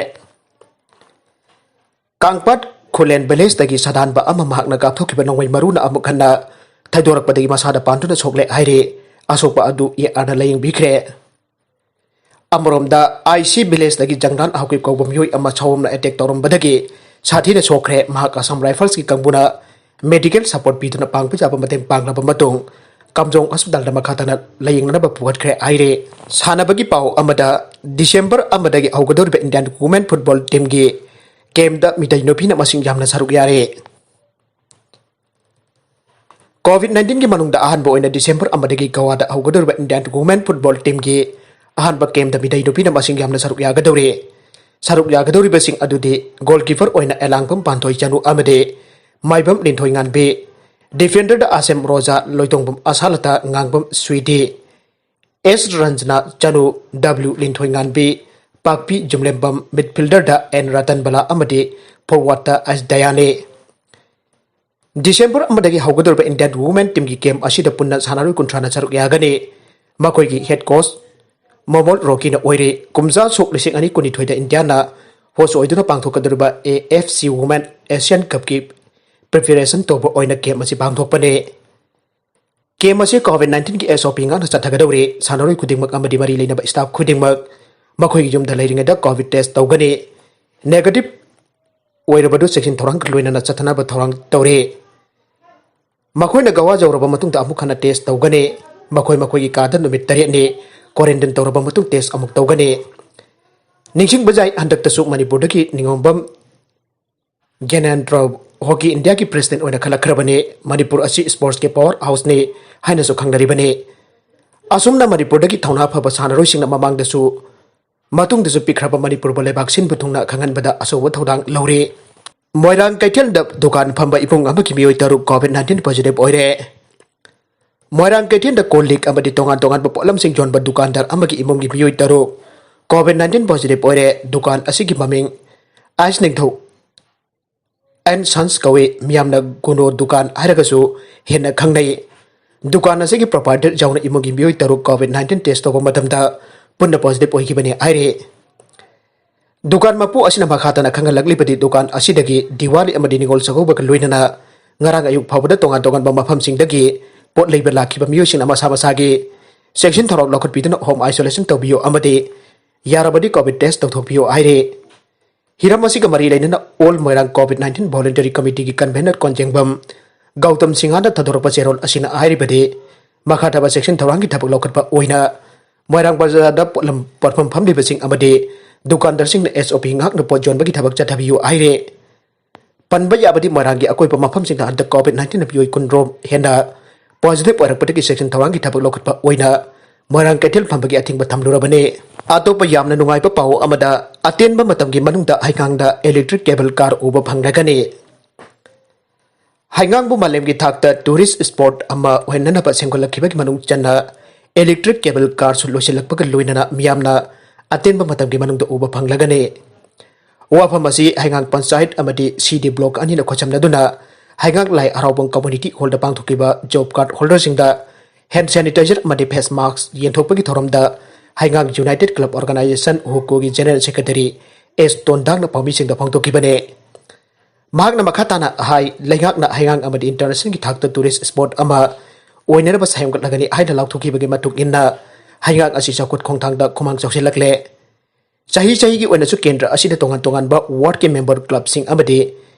ꯀꯥꯡꯄꯥꯠ ꯈꯨꯂꯦꯟ village ꯇꯒꯤ ꯁꯥꯗꯥꯟꯕ ꯑꯃ ꯃꯍꯥꯛꯅ ꯀꯥꯞꯊꯣꯛꯈꯤꯕ ꯅꯣꯡꯃꯩ ꯃꯔꯨꯅ ꯑꯃꯨꯛ ꯍꯟꯅ ꯊꯩꯗꯣꯔꯛꯄꯗꯒꯤ ꯃꯁꯥꯗ ꯄꯥꯟꯗꯨꯅ ꯁꯣꯛꯂꯦ ꯍꯥꯏꯔꯤ꯫ ꯑꯁꯣꯛꯄ ꯑꯗꯨ AR ꯅ ꯂꯥꯌꯦꯡꯕꯤꯈ꯭ꯔꯦ꯫ ꯑꯃꯔꯣꯝꯗ, ꯑꯥꯏꯁꯤ village ꯇꯒꯤ ꯖꯪꯒ꯭ꯔꯥꯟ ꯍꯥꯎꯀꯤꯞ ꯀꯧꯕ ꯃꯤꯑꯣꯏ ꯑꯃ ꯁꯥꯑꯣꯝꯅ attack ꯇꯧꯔꯝꯕꯗꯒꯤ ꯁꯥꯊꯤꯅ ꯁꯣꯛꯈ꯭ꯔꯦ꯫ ꯃꯍꯥꯛ Assam Rifles ꯀꯤ ꯀꯥꯡꯕꯨꯅ medical support ꯄꯤꯗꯨꯅ ꯄꯥꯡꯕ ꯌꯥꯕ ꯃꯇꯦꯡ ꯄꯥꯡꯂꯕ ꯃꯇꯨꯡ ꯀꯥꯝꯖꯣꯡ hospital ꯗ ꯃꯈꯥ ꯇꯥꯅ ꯂꯥꯌꯦꯡꯅꯅꯕ ꯄꯨꯈꯠꯈ꯭ꯔꯦ ꯍꯥꯏꯔꯦ꯫ ꯁꯥꯟꯅꯕꯒꯤ ꯄꯥꯎ ꯑꯃꯗ, December ꯑꯃꯗꯒꯤ ꯍꯧꯒꯗꯧꯔꯤꯕ Indian women football team ꯒꯤ camp ꯇ ꯃꯤꯇꯩ ꯅꯨꯄꯤꯅ ꯃꯁꯤꯡ ꯌꯥꯝꯅ ꯁꯔꯨꯛ ꯌꯥꯔꯦ꯫ Covid nineteen ꯒꯤ ꯃꯅꯨꯡꯗ ꯑꯍꯥꯟꯕ ꯑꯣꯏꯅ December ꯑꯃꯗꯒꯤ ꯒꯋꯥꯗ ꯍꯧꯒꯗꯧꯔꯤꯕ Indian women football team ꯒꯤ ꯑꯍꯥꯟꯕ camp ꯇ ꯃꯤꯇꯩ ꯅꯨꯄꯤꯅ ꯃꯁꯤꯡ ꯌꯥꯝꯅ ꯁꯔꯨꯛ ꯌꯥꯒꯗꯧꯔꯤ꯫ ꯁꯔꯨꯛ ꯌꯥꯒꯗꯧꯔꯤꯕꯁꯤꯡ ꯑꯗꯨꯗꯤ goalkeeper ꯑꯣꯏꯅ ꯑꯦꯂꯥꯡꯕꯝ ꯄꯥꯟꯊꯣꯏ ꯆꯅꯨ ꯑꯃꯗꯤ ꯃꯥꯏꯕꯝ ꯂꯤꯟꯊꯣꯏ ꯉꯥꯟꯕꯤ, defender ꯗ ꯑꯁꯦꯝ ꯔꯣꯖꯥ, ꯂꯣꯏꯇꯣꯡꯕꯝ ꯑꯁꯥꯂꯇꯥ, ꯉꯥꯡꯕꯝ ꯁ꯭ꯋꯤꯇꯤ, ꯑꯦꯁ ꯔꯟꯖꯅꯥ ꯆꯅꯨ, W Linthoingambi, Pakpi Jumlembam, midfielder ꯗ ꯑꯦꯟ ꯔꯇꯟꯕꯂꯥ ꯑꯃꯗꯤ forward ꯗ ꯑꯦꯁ ꯗꯌꯥꯅꯤ꯫ ꯗꯤꯁꯦꯝꯕꯔ ꯑꯃꯗꯒꯤ ꯍꯧꯒꯗꯧꯔꯤꯕ ꯏꯟꯗꯤꯌꯥꯟ ꯋꯨꯃꯦꯟ ꯇꯤꯝꯒꯤ ꯀꯦꯝ ꯑꯁꯤꯗ ꯄꯨꯟꯅ ꯁꯥꯟꯅꯔꯣꯏ ꯀꯨꯟꯊ꯭ꯔꯥꯅ ꯁꯔꯨꯛ ꯌꯥꯒꯅꯤ꯫ ꯃꯈꯣꯏꯒꯤ ꯍꯦꯗ ꯀꯣꯆ ꯃꯣꯃꯣꯜ ꯔꯣꯀꯤꯅ ꯑꯣꯏꯔꯤ꯫ ꯀꯨꯝꯖꯥ ꯁꯣꯛ ꯂꯤꯁꯤꯡ ꯑꯅꯤ ꯀꯨꯟꯅꯤꯊꯣꯏꯗ ꯏꯟꯗꯤꯌꯥꯅ ꯍꯣꯁ ꯑꯣꯏꯗꯨꯅ ꯄꯥꯡꯊꯣꯛꯀꯗꯧꯔꯤꯕ AFC Women Asian Cupꯀꯤ ꯄ꯭ꯔꯤꯄꯦꯔꯦꯁꯟ ꯇꯧꯕ ꯑꯣꯏꯅ ꯀꯦꯝ ꯑꯁꯤ ꯄꯥꯡꯊꯣꯛꯄꯅꯤ꯫ ꯀꯦꯝ ꯑꯁꯤ ꯀꯣꯚꯤꯗ ꯅꯥꯏꯟꯇꯤꯟꯒꯤ SOP ꯉꯥꯛꯅ ꯆꯠꯊꯒꯗꯧꯔꯤ꯫ ꯁꯥꯟꯅꯔꯣꯏ ꯈꯨꯗꯤꯡꯃꯛ ꯑꯃꯗꯤ ꯃꯔꯤ ꯂꯩꯅꯕ ꯁ꯭ꯇꯥꯐ ꯈꯨꯗꯤꯡꯃꯛ ꯃꯈꯣꯏꯒꯤ ꯌꯨꯝꯗ ꯂꯩꯔꯤꯉꯩꯗ ꯀꯣꯚꯤꯗ ꯇꯦꯁ ꯇꯧꯒꯅꯤ꯫ ꯅꯦꯒꯦꯇꯤꯚ ꯑꯣꯏꯔꯕꯗꯨ ꯆꯦꯛꯁꯤꯟ ꯊꯧꯔꯥꯡꯒ ꯂꯣꯏꯅꯅ ꯆꯠꯊꯅꯕ ꯊꯧꯔꯥꯡ ꯇꯧꯔꯤ꯫ ꯃꯈꯣꯏꯅ ꯒꯋꯥ ꯌꯧꯔꯕ ꯃꯇꯨꯡꯗ ꯑꯃꯨꯛ ꯍꯟꯅ ꯇꯦꯁ ꯇꯧꯒꯅꯤ꯫ ꯃꯈꯣꯏ ꯃꯈꯣꯏꯒꯤ ꯀꯥꯗ ꯅꯨꯃꯤꯠ ꯇꯔꯦꯠꯅꯤ ꯀ꯭ꯋꯥꯔꯦꯟꯇꯤꯟ ꯇꯧꯔꯕ ꯃꯇꯨꯡ ꯇꯦꯁ ꯑꯃꯨꯛ ꯇꯧꯒꯅꯤ꯫ ꯅꯤꯡꯁꯤꯡꯕ ꯌꯥꯏ, ꯍꯟꯗꯛꯇꯁꯨ ꯃꯅꯤꯄꯨꯔꯗꯒꯤ ꯅꯤꯉꯣꯝꯕꯝ ꯒ꯭ꯌꯥꯅꯦꯟꯗ꯭ꯔ ꯍꯣꯀꯤ ꯏꯟꯗꯤꯌꯥꯒꯤ ꯄ꯭ꯔꯦꯁꯤꯗꯦꯟ ꯑꯣꯏꯅ ꯈꯜꯂꯛꯈ꯭ꯔꯕꯅꯤ꯫ ꯃꯅꯤꯄꯨꯔ ꯑꯁꯤ ꯁ꯭ꯄꯣꯔꯠꯁꯀꯤ ꯄꯥꯋꯔ ꯍꯥꯎꯁꯅꯤ ꯍꯥꯏꯅꯁꯨ ꯈꯪꯅꯔꯤꯕꯅꯤ꯫ ꯑꯁꯨꯝꯅ ꯃꯅꯤꯄꯨꯔꯗꯒꯤ ꯊꯧꯅꯥ ꯐꯕ ꯁꯥꯟꯅꯔꯣꯏꯁꯤꯡꯅ ꯃꯃꯥꯡꯗꯁꯨ ꯃꯇꯨꯡꯗꯁꯨ ꯄꯤꯛꯈ꯭ꯔꯕ ꯃꯅꯤꯄꯨꯔꯕꯨ ꯂꯩꯕꯥꯛ ꯁꯤꯟꯕ ꯊꯨꯡꯅ ꯈꯪꯍꯟꯕꯗ ꯑꯆꯧꯕ ꯊꯧꯗꯥꯡ ꯂꯧꯔꯤ꯫ ꯃꯣꯏꯔꯥꯡ ꯀꯩꯊꯦꯜꯗ ꯗꯨꯀꯥꯟ ꯐꯝꯕ ꯏꯃꯨꯡ ꯑꯃꯒꯤ ꯃꯤꯑꯣꯏ ꯇꯔꯨꯛ ꯀꯣꯚꯤꯗ ꯅꯥꯏꯟꯇꯤꯟ ꯄꯣꯖꯤꯇꯤꯚ ꯑꯣꯏꯔꯦ꯫ ꯃꯣꯏꯔꯥꯡ ꯀꯩꯊꯦꯜꯗ ꯀꯣꯜ ꯂꯤꯛ ꯑꯃꯗꯤ ꯇꯣꯉꯥꯟ ꯇꯣꯉꯥꯟꯕ ꯄꯣꯠꯂꯝꯁꯤꯡ ꯌꯣꯟꯕ ꯗꯨꯀꯥꯟꯗꯥꯔ ꯑꯃꯒꯤ ꯏꯃꯨꯡꯒꯤ ꯃꯤꯑꯣꯏ ꯇꯔꯨꯛ ꯀꯣꯚꯤꯗ ꯅꯥꯏꯟꯇꯤꯟ ꯄꯣꯖꯤꯇꯤꯚ ꯑꯣꯏꯔꯦ꯫ ꯗꯨꯀꯥꯟ ꯑꯁꯤꯒꯤ ꯃꯃꯤꯡ ꯑꯥꯏꯁ ꯅꯤꯡꯊꯧ ꯑꯦꯟ ꯁꯟꯁ ꯀꯧꯏ꯫ ꯃꯤꯌꯥꯝꯅ ꯒꯨꯅꯣ ꯗꯨꯀꯥꯟ ꯍꯥꯏꯔꯒꯁꯨ ꯍꯦꯟꯅ ꯈꯪꯅꯩ꯫ ꯗꯨꯀꯥꯟ ꯑꯁꯤꯒꯤ ꯄ꯭ꯔꯣꯄꯥꯏꯇꯔ ꯌꯥꯎꯅ ꯏꯃꯨꯡꯒꯤ ꯃꯤꯑꯣꯏ ꯇꯔꯨꯛ ꯀꯣꯚꯤꯗ ꯅꯥꯏꯟꯇꯤꯟ ꯇꯦꯁ ꯇꯧꯕ ꯃꯇꯝꯗ ꯄꯨꯟꯅ ꯄꯣꯖꯤꯇꯤꯚ ꯑꯣꯏꯈꯤꯕꯅꯤ ꯍꯥꯏꯔꯤ꯫ ꯗꯨꯀꯥꯟ ꯃꯄꯨ ꯑꯁꯤꯅ ꯃꯈꯥ ꯇꯥꯅ ꯈꯪꯍꯜꯂꯛꯂꯤꯕꯗꯤ, ꯗꯨꯀꯥꯟ ꯑꯁꯤꯗꯒꯤ ꯗꯤꯋꯥꯂꯤ ꯑꯃꯗꯤ ꯅꯤꯉꯣꯜ ꯆꯥꯛꯀꯧꯕꯒ ꯂꯣꯏꯅꯅ ꯉꯔꯥꯡ ꯑꯌꯨꯛ ꯐꯥꯎꯕꯗ ꯇꯣꯉꯥꯟ ꯇꯣꯉꯥꯟꯕ ꯃꯐꯝꯁꯤꯡꯗꯒꯤ ꯄꯣꯠ ꯂꯩꯕ ꯂꯥꯛꯈꯤꯕ ꯃꯤꯑꯣꯏꯁꯤꯡꯅ ꯃꯁꯥ ꯃꯁꯥꯒꯤ ꯆꯦꯛꯁꯤꯟ ꯊꯧꯔꯥꯡ ꯂꯧꯈꯠꯄꯤꯗꯨꯅ ꯍꯣꯝ ꯑꯥꯏꯁꯣꯂꯦꯁꯟ ꯇꯧꯕꯤꯌꯨ ꯑꯃꯗꯤ ꯌꯥꯔꯕꯗꯤ ꯀꯣꯚꯤꯗ ꯇꯦꯁ ꯇꯧꯊꯣꯛꯄꯤꯌꯨ ꯍꯥꯏꯔꯤ꯫ ꯍꯤꯔꯝ ꯑꯁꯤꯒ ꯃꯔꯤ ꯂꯩꯅꯅ all Moirang COVID nineteen voluntary ꯀꯃꯤꯇꯤꯒꯤ ꯀꯟꯚꯦꯅꯔ ꯀꯣꯟꯖꯦꯡꯕꯝ ꯒꯧꯇꯝ ꯁꯤꯡꯍꯅ ꯊꯥꯗꯣꯔꯛꯄ ꯆꯦꯔꯣꯜ ꯑꯁꯤꯅ ꯍꯥꯏꯔꯤꯕꯗꯤ, ꯃꯈꯥ ꯇꯥꯕ ꯆꯦꯛꯁꯤꯟ ꯊꯧꯔꯥꯡꯒꯤ ꯊꯕꯛ ꯂꯧꯈꯠꯄ ꯑꯣꯏꯅ ꯃꯣꯏꯔꯥꯡ ꯕꯖꯥꯔꯗ ꯄꯣꯠꯂꯝ ꯄꯣꯠꯐꯝ ꯐꯝꯂꯤꯕꯁꯤꯡ ꯑꯃꯗꯤ ꯗꯨꯀꯥꯟꯗꯥꯔꯁꯤꯡꯅ SOP ꯉꯥꯛꯅ ꯄꯣꯠ ꯌꯣꯟꯕꯒꯤ ꯊꯕꯛ ꯆꯠꯊꯕꯤꯌꯨ ꯍꯥꯏꯔꯦ꯫ ꯄꯟꯕ ꯌꯥꯕꯗꯤ, ꯃꯣꯏꯔꯥꯡꯒꯤ ꯑꯀꯣꯏꯕ ꯃꯐꯝꯁꯤꯡꯗ ꯍꯟꯗꯛ ꯀꯣꯚꯤꯗ ꯅꯥꯏꯟꯇꯤꯟ ꯃꯤꯑꯣꯏ ꯀꯨꯟꯔꯣꯝ ꯍꯦꯟꯅ ꯄꯣꯖꯤꯇꯤꯚ ꯑꯣꯏꯔꯛꯄꯗꯒꯤ ꯆꯦꯛꯁꯤꯟ ꯊꯧꯔꯥꯡꯒꯤ ꯊꯕꯛ ꯂꯧꯈꯠꯄ ꯑꯣꯏꯅ ꯃꯣꯏꯔꯥꯡ ꯀꯩꯊꯦꯜ ꯐꯝꯕꯒꯤ ꯑꯊꯤꯡꯕ ꯊꯝꯂꯨꯔꯕꯅꯤ꯫ ꯑꯇꯣꯞꯄ ꯌꯥꯝꯅ ꯅꯨꯡꯉꯥꯏꯕ ꯄꯥꯎ ꯑꯃꯗ, ꯑꯇꯦꯟꯕ ꯃꯇꯝꯒꯤ ꯃꯅꯨꯡꯗ ꯍꯩꯉꯥꯡꯗ ꯏꯂꯦꯛꯇ꯭ꯔꯤꯛ ꯀꯦꯕꯜ ꯀꯥꯔ ꯎꯕ ꯐꯪꯂꯒꯅꯤ꯫ ꯍꯩꯉꯥꯡꯕꯨ ꯃꯥꯂꯦꯝꯒꯤ ꯊꯥꯛꯇ ꯇꯨꯔꯤꯁ ꯁ꯭ꯄꯣꯠ ꯑꯃ ꯑꯣꯏꯍꯟꯅꯅꯕ ꯁꯦꯝꯒꯠꯂꯛꯈꯤꯕꯒꯤ ꯃꯅꯨꯡ ꯆꯟꯅ ꯏꯂꯦꯛꯇ꯭ꯔꯤꯛ ꯀꯦꯕꯜ ꯀꯥꯔꯁꯨ ꯂꯣꯏꯁꯤꯜꯂꯛꯄꯒ ꯂꯣꯏꯅꯅ ꯃꯤꯌꯥꯝꯅ ꯑꯇꯦꯟꯕ ꯃꯇꯝꯒꯤ ꯃꯅꯨꯡꯗ ꯎꯕ ꯐꯪꯂꯒꯅꯤ꯫ ꯋꯥꯐꯝ ꯑꯁꯤ ꯍꯩꯉꯥꯡ ꯄꯟꯆꯥꯌꯠ ꯑꯃꯗꯤ CD block ꯑꯅꯤꯅ ꯈꯨꯠꯁꯝꯅꯗꯨꯅ ꯍꯩꯉꯥꯡ ꯂꯥꯏ ꯍꯔꯥꯎꯐꯝ ꯀꯝꯃ꯭ꯌꯨꯅꯤꯇꯤ ꯍꯣꯜꯗ ꯄꯥꯡꯊꯣꯛꯈꯤꯕ ꯖꯣꯕ ꯀꯥꯔꯗ ꯍꯣꯜꯗꯔꯁꯤꯡꯗ ꯍꯦꯟ ꯁꯦꯅꯤꯇꯥꯏꯖꯔ ꯑꯃꯗꯤ ꯐꯦꯁ ꯃꯥꯁꯛ ꯌꯦꯟꯊꯣꯛꯄꯒꯤ ꯊꯧꯔꯝꯗ ꯍꯩꯉꯥꯡ ꯌꯨꯅꯥꯏꯇꯦꯗ ꯀ꯭ꯂꯕ ꯑꯣꯔꯒꯅꯥꯏꯖꯦꯁꯟ, ꯍꯨꯀꯣꯒꯤ ꯖꯦꯅꯔꯦꯜ ꯁꯦꯀ꯭ꯔꯦꯇꯔꯤ ꯑꯦꯁ ꯇꯣꯟꯗꯥꯡꯅ ꯄꯥꯎꯃꯤꯁꯤꯡꯗ ꯐꯣꯡꯗꯣꯛꯈꯤꯕꯅꯤ꯫ ꯃꯍꯥꯛꯅ ꯃꯈꯥ ꯇꯥꯅ ꯍꯥꯏ, ꯂꯩꯉꯥꯛꯅ ꯍꯩꯉꯥꯡ ꯑꯃꯗꯤ ꯏꯟꯇꯔꯅꯦꯁꯅꯦꯜꯒꯤ ꯊꯥꯛꯇ ꯇꯨꯔꯤꯁ ꯁ꯭ꯄꯣꯠ ꯑꯃ ꯑꯣꯏꯅꯅꯕ ꯁꯦꯝꯒꯠꯂꯒꯅꯤ ꯍꯥꯏꯅ ꯂꯥꯎꯊꯣꯛꯈꯤꯕꯒꯤ ꯃꯇꯨꯡ ꯏꯟꯅ ꯍꯩꯉꯥꯡ ꯑꯁꯤ ꯆꯥꯎꯈꯠ ꯈꯣꯡꯊꯥꯡꯗ ꯈꯨꯃꯥꯡ ꯆꯥꯎꯁꯤꯜꯂꯛꯂꯦ꯫ ꯆꯍꯤ ꯆꯍꯤꯒꯤ ꯑꯣꯏꯅꯁꯨ ꯀꯦꯟꯗ꯭ꯔ ꯑꯁꯤꯗ ꯇꯣꯉꯥꯟ ꯇꯣꯉꯥꯟꯕ ꯋꯥꯔꯗꯀꯤ ꯃꯦꯝꯕꯔ ꯀ꯭ꯂꯕꯁꯤꯡ ꯑꯃꯗꯤ